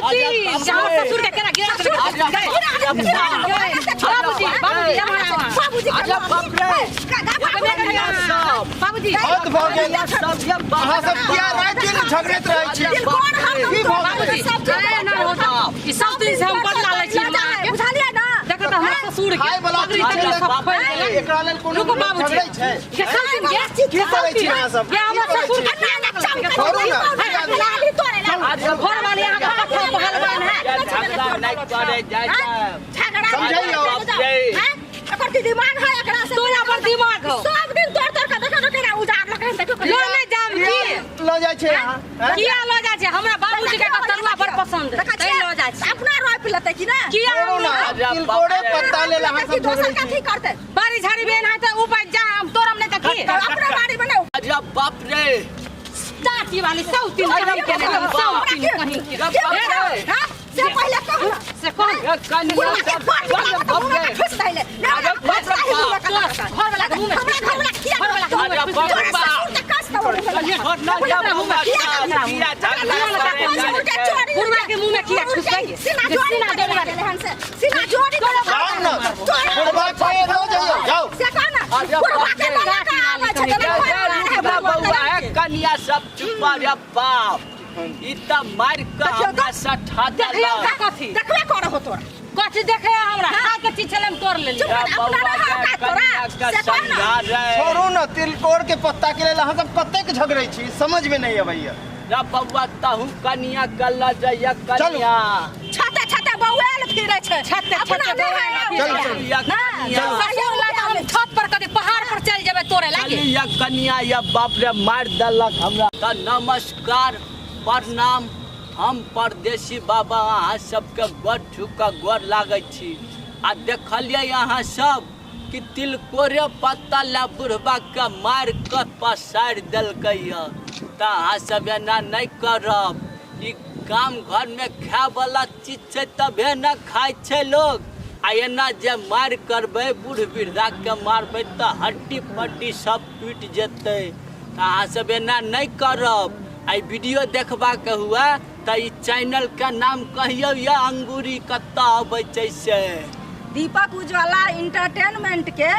सौतीन से हमर ससुर के केना गिरा बाबूजी, बाबूजी, बाबूजी, अरे बाप रे। बाबूजी। हद भऽ गेल। अहाँ सब किया राति दिन झगड़ैत रहै छी? की भऽ गेल? बाबूजी, ए, ना हो, ई सौतीन से हम बदला लै छी हम अहाँके। बुझलियै ना? देखो तऽ हमर ससुर के खाय वाला पगड़ी चीज तगड़ी छै सब तऽ खोलि देलक। एकरा लेल कोनो रुकू बाबूजी। झगड़ै छै? के सौतीन के की करै छी अहाँ सब? के हमर की करै ससुर छी? के किया ना छोड़ू ना। घर वाले अहाँके पत्थर पहलवान है। झगड़ा नहि करे जाइ छै। समझैयौ। एकर की दिमाग है एकरा से? तोरा बड़ दिमाग हौ। सब दिन तोड़ तोड़ के देखो केना उजाड़ लखन, देखो। लऽ नहि जाम की? लऽ जाइ छै अहाँ, हैं? किया लऽ जाइ छै? हमरा बाबूजी के एकर तरुआ बड़ पसंद है, तैं लऽ जाइ छै। अपना रोपि लेतै कि ना? किया? छोड़ू ना। अरे तिलकोरे बाप रे। पत्ता लेल अहाँ सब दोसर झगड़ै कथी छी? करतै? बाड़ी झाड़ी बेन है तऽ उपाय जा, हम तोरम नहि तऽ की? अपना बाड़ी में नहीं। अरे बाप रे। चाची वाली सौतीन कहीं के नहीं, सौतीन कहीं के। अरे बाप रे। हाँ? से पहिले कहू ना। से कौन? ए, कनिया बुढ़वा के सब फोड़ अरे निकालऽ, बाप मुँह में रे। ठुस दैले। अरे बाप रे बाप। तोरा घर वाला के मुँह में हमरा घर वाला किया? घर वाला के मुँह में अरे ठुस बाप दे। रे बाप। ससुर के कस दो। कनिया छोड़ ना जा बौआ सब, किया झगड़ा करे जाइ छै? बुढ़वा के मुँह में किया ठुस दै? सीना जोड़ी सीना करे जोड़ी गेलै हन से। सीना जोड़ी करे। जाउ ने, बुढ़बा के लऽ जइयौ, जाउ। से कह ना, अरे बुढ़वा के बाप रे। लऽ कऽ आबै छै, जा, जेना जा, रुक ना बौआ, ए, कनिया सब चुप। रे बाप, ई तऽ मारि कऽ हमरा सठा देखियौ देलक। तऽ कथी? देखबे करहो तोरा। कथी देखे? हमरा खाय के चीज छलै, हम तोड़ लेली। चुप कर, अपना बौआ रह के औकात तोरा। कनिया के से कह ना। समझा रे। छोड़ू ने, तिलकोर के पत्ता के लेल अहाँ सब कतेक झगड़ै छी, समझ में नहीं अबैया। रे बौआ, तहू कनिया के लऽ जइया कनिया। छते छते बौएल फिरै छै। छते अपना छते नहि है। चलू, चलू। चलिया ना, कनिया। ससुर ला तऽ हम छत पर कथी पहाड़ पर चलि जेबै तोड़े लागी। चलिया कनिया, या बाप रे, मारि देलक हमरा। तऽ नमस्कार, प्रणाम, हम परदेसी बाबा अहाँ सबके गोर छू कऽ गोर लागै छी। आ देखलियै अहाँ सब कि तिलकोरे पत्ता लए बुढ़बा के मारि कऽ पसारि देलकै यऽ। तऽ अहाँ सब एना नहि करब। ई गाम घरमे खायवला चीज छै तभे ने खाइ छै लोग। आ एना जे मारि करबै, बूढ़ वृद्धाके मारबै तऽ हड्डी पड्डी सब टूटि जेतै। तऽ अहाँ सब एना नहि करब। आ ई वीडियो देखबाके हुए तऽ ई चैनलके नाम कहियौ या अंगूरी, कतऽ अबै छै से? दीपक उज्ज्वला इंटरटेनमेंट के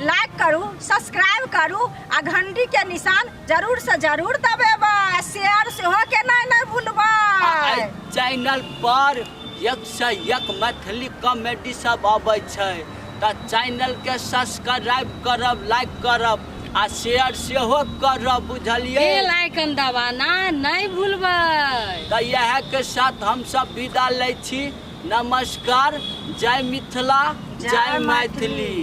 लाइक करू, सब्सक्राइब करू आ घंटी के निशान जरूर से जरूर दबेबै। शेयर सेहो केनाइ नहि भूलबै। आ एहि चैनल पर एक से एक मैथिली कॉमेडी सब अबै छै, तऽ चैनलके सब्सक्राइब करब, लाइक करब आ शेयर सेहो करब, बुझलियै? बेल आइकन दबाना नहि भूलबै। तऽ इएह के साथ हम सब विदा लै छी। नमस्कार, जय मिथिला, जय मैथिली।